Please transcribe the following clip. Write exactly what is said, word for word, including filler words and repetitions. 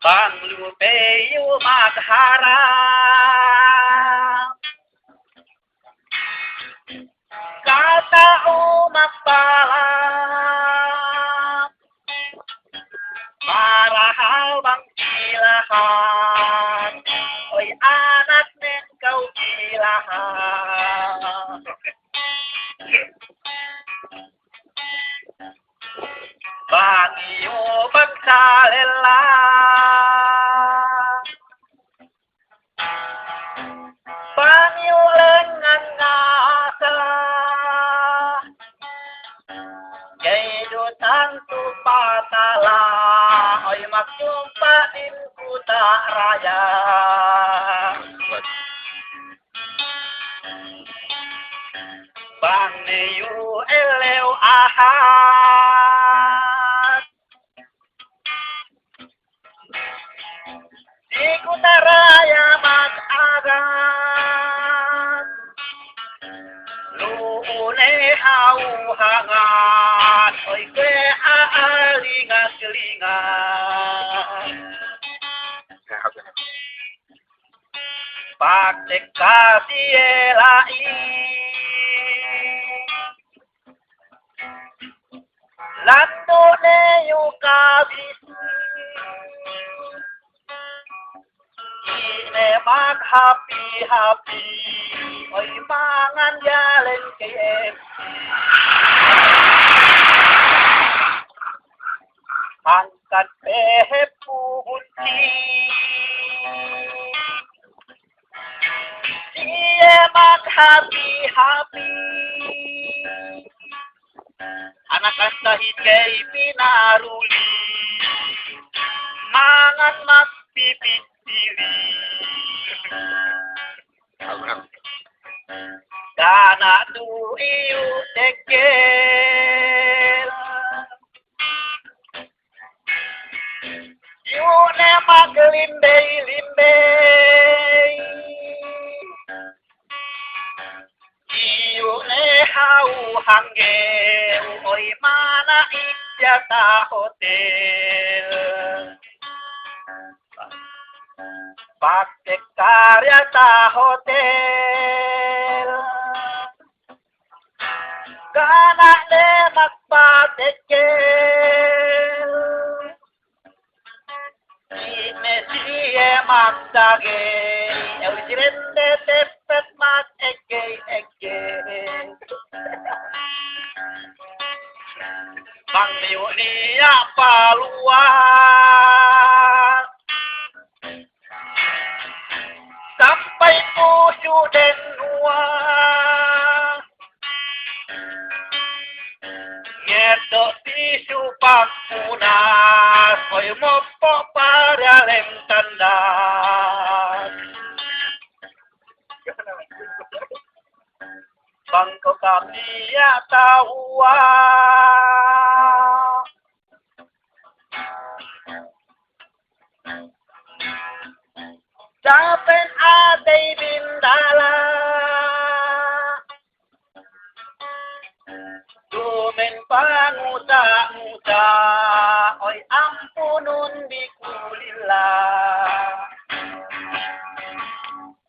Bang lu'u pe iyu magharap, kata'u magpalap, padahal bang kilahan, oy, anaknen kew kilahan. Bang iyu bang salella, bang iyu lengngan ngasa, ga'i du tantu patala, oy, magjumpa' din Kuta' Raja. Bang ne iyu ellew Ahad, si Kuta' Raja mag-agan, lu'u ne hawal hangan, oy, kuwe' a'a lingat-lingat. Pagtekka siye la'i, landu' ne iyu kabisi, ine maghapi-hapi, oy, mangan jalen K F C. Angkat pe hep pu bunsi, siye maghapi-hapi. Anak astahit ga'i pinaruli, mangan magpipit dili. Ga' ne du iyu teggel, iyu ne maglimbey-limbey, iyu ne hawal hanggew, oy, mana'ik diyata' hotel. Pagtekka diyata' hotel, ga' ne magpateggel, ine siye magdagey, ew, si dende teppet mag-eggey-eggey. Bang iyu niya' paluwas, sampay pusu' dennuwa, ngeddo' tisu pagpunas, oy, moppo' pa diyalem tandas. Bang kew kami ya tawwa, dapen atey bindala, dumen panguta-uta.